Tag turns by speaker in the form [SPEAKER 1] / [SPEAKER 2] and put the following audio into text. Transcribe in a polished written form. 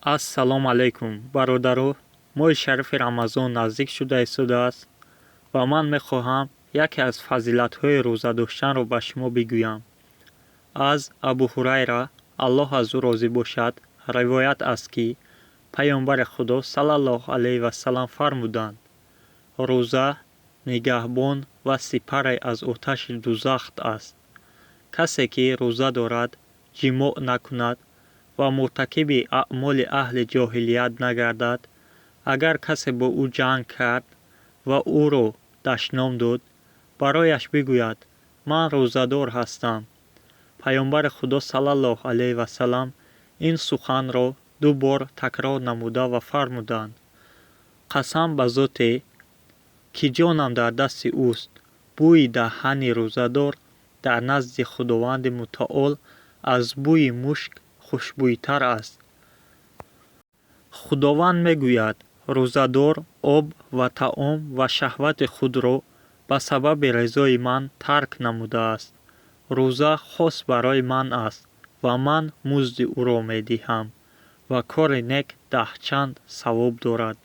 [SPEAKER 1] Ассалому алайкум, бародаро! Моҳи шарифи Рамазон наздик шуда истодааст ва ман мехоҳам яке аз фазилатҳои рӯза доштанро ба шумо бигӯям. Аз Абу Ҳурайра, Аллоҳ аз ӯ розӣ бошад, ривоят аст, ки Паёмбари Худо саллаллоҳу алайҳи васаллам фармуданд: «Рӯза нигаҳбон ва сипаре аз оташи дузах аст. Касе ки рӯза дорад, ҷимоъ накунад ва муртакиби аъмоли аҳли ҷоҳилият нагардад, агар касе бо ӯ ҷанг кард ва ӯро дашном дод, барояш бигӯяд: ман рӯзадор ҳастам.» Паёмбари Худо саллаллоҳу алайҳи васаллам ин суханро ду бор такрор намуда ва фармуданд: «Қасам ба зоте, ки ҷонам дар дасти ӯст, бӯи даҳани рӯзадор дар назди Худованди Мутаол аз бӯи мушк хушбӯйтар аст. Худованд мегӯяд: рӯзадор об ва таом ва шаҳвати худро ба сабаби ризои ман тарк намудааст. Рӯза хос барои ман аст ва ман музди ӯро медиҳам ва кори нек 10 чанд савоб дорад.»